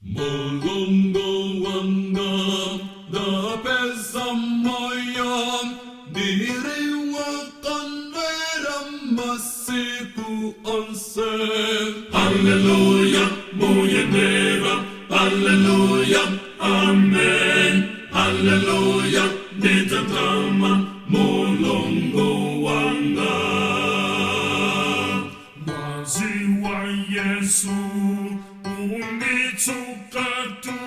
Mulungu wanga ndapeza moyo, ndili wokondwera masiku onse. Haleluya, muyenera. Haleluya, amen. Haleluya, ndidzatama Mulungu wanga. Mwazi wa Yesu unditsukatu,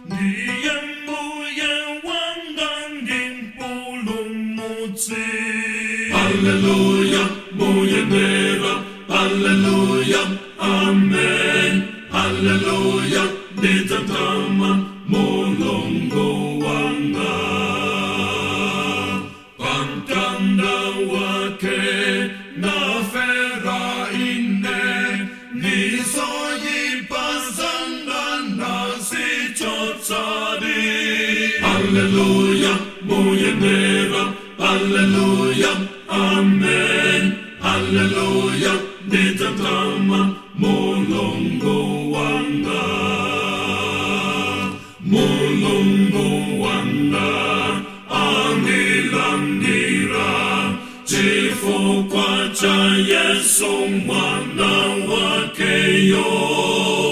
ndiye mbuye wanga ndi mpulumutsi. Haleluya, muyenera. Haleluya, amen. Haleluya, ndidzatama Mulungu wanga. Pamtanda wake nafera ine, ndizoyipa zanga nazichotsadi. Haleluya, muyenera. Haleluya, amen. Haleluya, ndidzatama Mulungu wanga. Mulungu wanga andilandira chifukwa cha Yesu mwana wakeyo.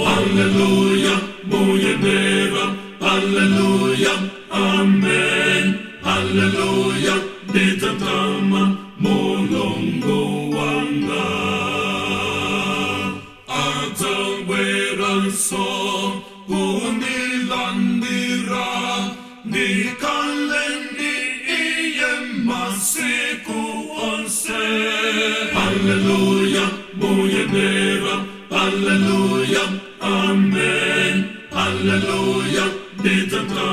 Haleluya, muyenera. Haleluya, amen. Haleluya, ndidzatama Mulungu wanga. Adzabweranso kundilandira, ndikhale ndi iye masiku onse. Haleluya, muyenera. Haleluya, amen. Haleluya, ndidzatama.